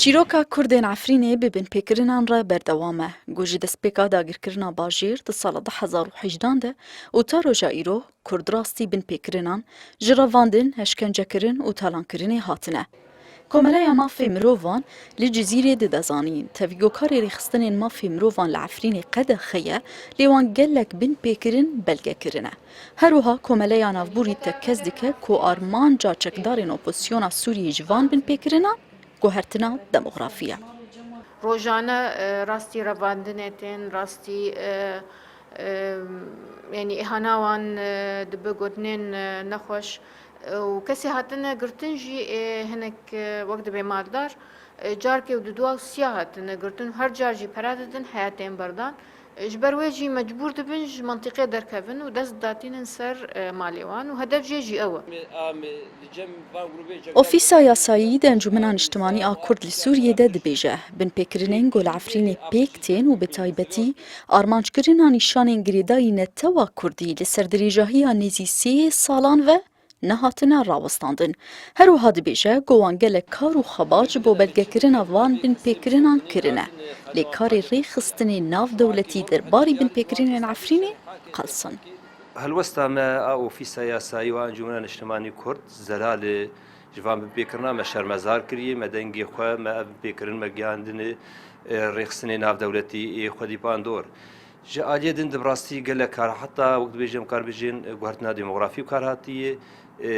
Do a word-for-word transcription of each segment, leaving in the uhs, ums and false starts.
Çîroka Kurdên Efrînê bi binpêkirinan re berdewam e. Ku ji destpêka dagirkirina bajêr di sala du hezar û hejdan de û ta roja îro, Kurd rastî binpêkirinan, ji revandin, eşkencekirin û talankirinê hatine. Komeleya Mafê Mirovan li Cizîrê dide zanîn, tevîgokarê rêxistinên mafê mirovan li Efrînê qedexe ye, lê wan gelek binpêkirin belge kirine. Her wiha Komeleya Navborî tekkez dike ku armanca çekdarên opozisyona Sûriyê ji van binpêkirinan guhertina demografî ye. Rojane, e, rastî revandinê tên, rastî, e, e, yanî îhana wan, e, dibe gotinên, e, nexweş, e, û kesê hatine girtin jî, e, hinek, e, wek dibê maldar, e, carkê û didua û siya hatine girtin û her car jî pere didin, heya tên berdan. Ji ber wê jî mecbûr dibin ji mentiqê derkevin û dest datînin ser, e, malê wan û hedef jê jî ew e. Ofîsa Yasayî di Encûmena Niştimanî a Kurd li Sûriyê de dibêje, binpêkirinên ku li Efrînê pêk tên û bi taybetî armanckirina nîşanên girêdayî netewa Kurdî li ser dirêjahiya nêzî sê salan ve nehatine rawestandin. Her wiha dibêje ku wan gelek kar û xebat ji bo belgekirina van binpêkirinan kirine, lê karê rêxistinê navdewletî derbarî binpêkirinên Efrînê qels in. Helwesta me a Ofîsa Yasayî û a Encûmena Niştimanî Kurd, Zelalê ji van binpêkirina me şermezar kiriye, me dengê xwe, me ev binpêkirin me gihandine, e, rêxistinê navdewletî ê xwedî bandor. Ji aliyê din de bi rastî gelek kar, heta wek dibêjin, em kar bijin, e, guhertina demografî bi kar hatiye, e,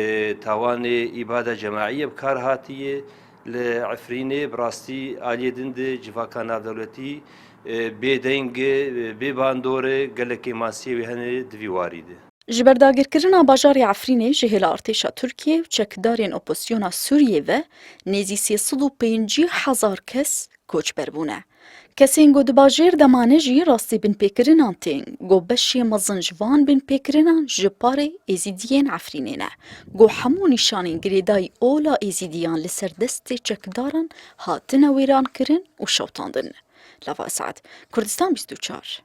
tawanê îbada cemaî ye bi kar hatiye. Li Efrînê bi rastî aliyê din de civaka navdewletî, e, bêdeng e, bê bandor e, gelek kêmasiyê wê hene di vî warî de. Ji ber dagirkirina bajarê Efrînê ji hêla artêşa Tirkiyê û çekdarên opozisyona Sûriyê ve nêzî sê sed û pêncî hezar kes koçber bûne. Kesên ku di bajêr de mane jî rastî binpêkirinan tên, ku beşê mezin ji van binpêkirinan ji parê Êzîdiyên Efrînê ne, ku hemû nîşanên girêdayî ola Êzîdiyan li ser destê çekdaran hatine wêrankirin û şewitandin. Lava Esad, Kurdistan bîst û çar.